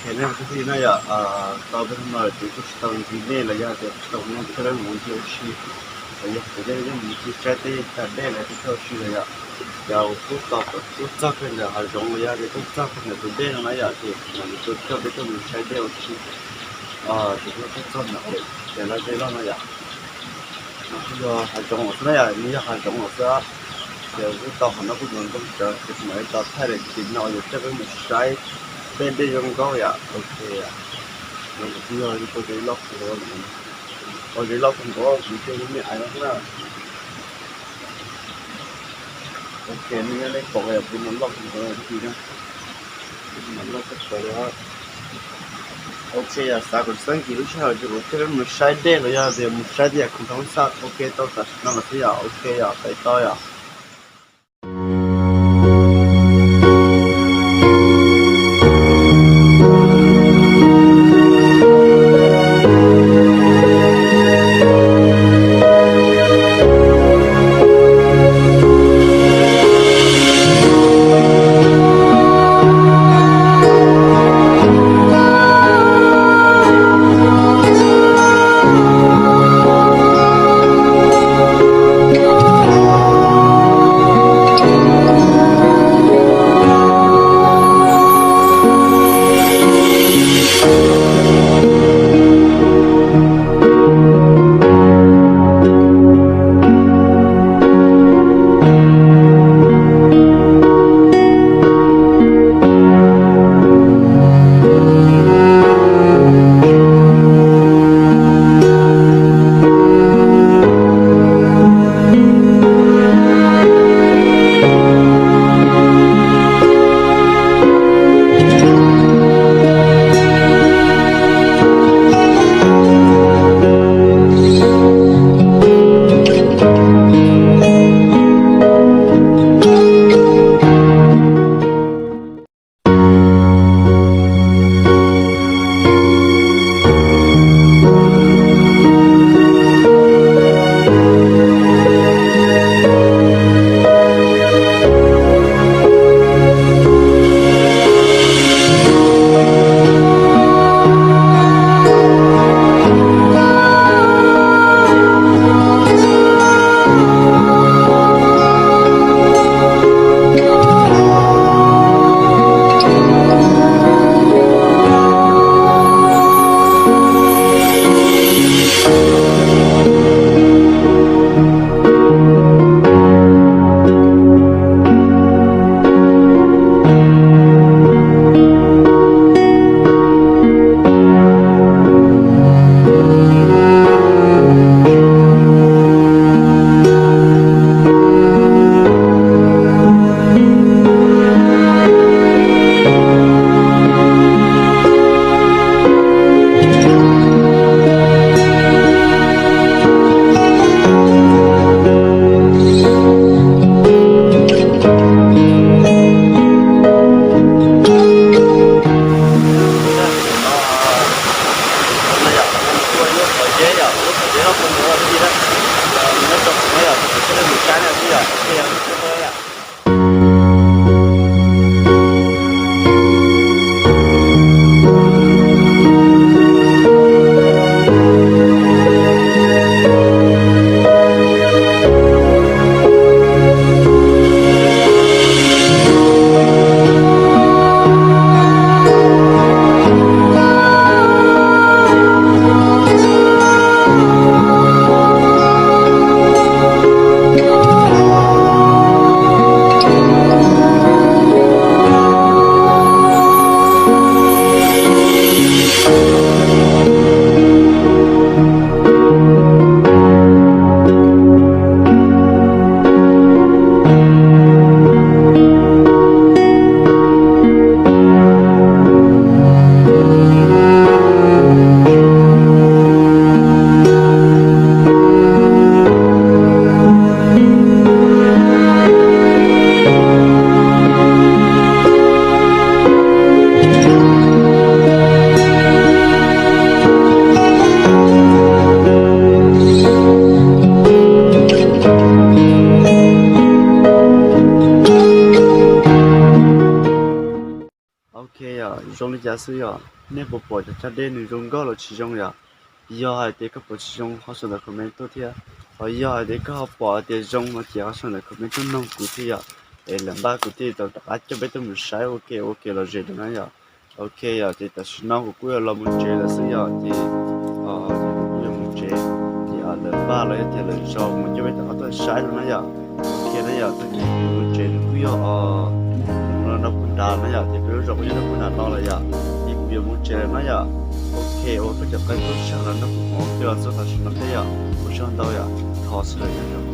Ces nej kwv tij no yom, tau peb hnub no lawm ces kuj tsis tau ntsib nej los yog tias tsis tau nej coj peb mus ua ntej ua si, los yog tias nej mus ncig saib teb tag dej los yog tias ua si los yom. Ces kuj tau, kuj txog kiag ntawm hav zoov los yog tias kuj txog kiag ntawm tus dej no na yom, ces kuv mam li tuaj coj peb tuaj mus saib dej ua si. Ces kuj txog ntawm pem, ces lawv tej loj no yom. Kuj yog hav zoov lawm xwb na yom, nws yog hav zoov lawm xwb. Ces kuj tau qhov no kuj ntxoov ntxoo tsawv ces kuv mam li tau thaij daim clip no yuav coj peb mus saib tej dej zoo nkauj yom. Ok, no kuj yog ib tug dej loj kawg nkaus, ua dej loj kawg nkaus kuv thiaj li me ais no xwb na. Ok, nej nyob nej pom yom, kuv no loj kawg nkaus li na. Kuv no loj kawg nkaus li. Ok yom, xav kom txeeb kis lub sij hawm ces kuv coj peb mus saib dej los yog tias mus saib tej yam khoom thoob xaj. Ok, tau tam sim no lawm xwb yom. Ok yom, peb tau yom. xwb yom. Nej puas pom cov caj deb nws zoo nkauj los tsis zoo yom? Yog hais tias koj pom tsis zoo ho sau ntawm comment tuaj thiab, ho yog hais tias koj ho pom tias zoo no ces ho sau ntawm comment tuaj noog kuv thiab yom. Es lawm ntawd kuv thiaj tau rov qab coj peb tuaj mus saib ua ke ua ke los zem rau na yom. Ok yom, ces tam sim no kuv kuj yuav los mus tsev lawm xwb yom, ces kuv kuj yuav mus tsev, ces lawm ntawd los yog tias lwm zaus kuv mam coj peb rov qab tuaj saib dua na yom. Ok na yom, txoj kev kuv mus tsev nws kuj yog mus rau puag nram na yom, ces peb lub zos kuj yog rau puag nram no lawm yom, ces kuv yuav mus tsev lawm na yom. Ok, ua koj cov qe tub sab los nrog kuv mus ua ke los txog tam sim no thiab yom, ua tsaug ntau yom, thov txim lawm yom.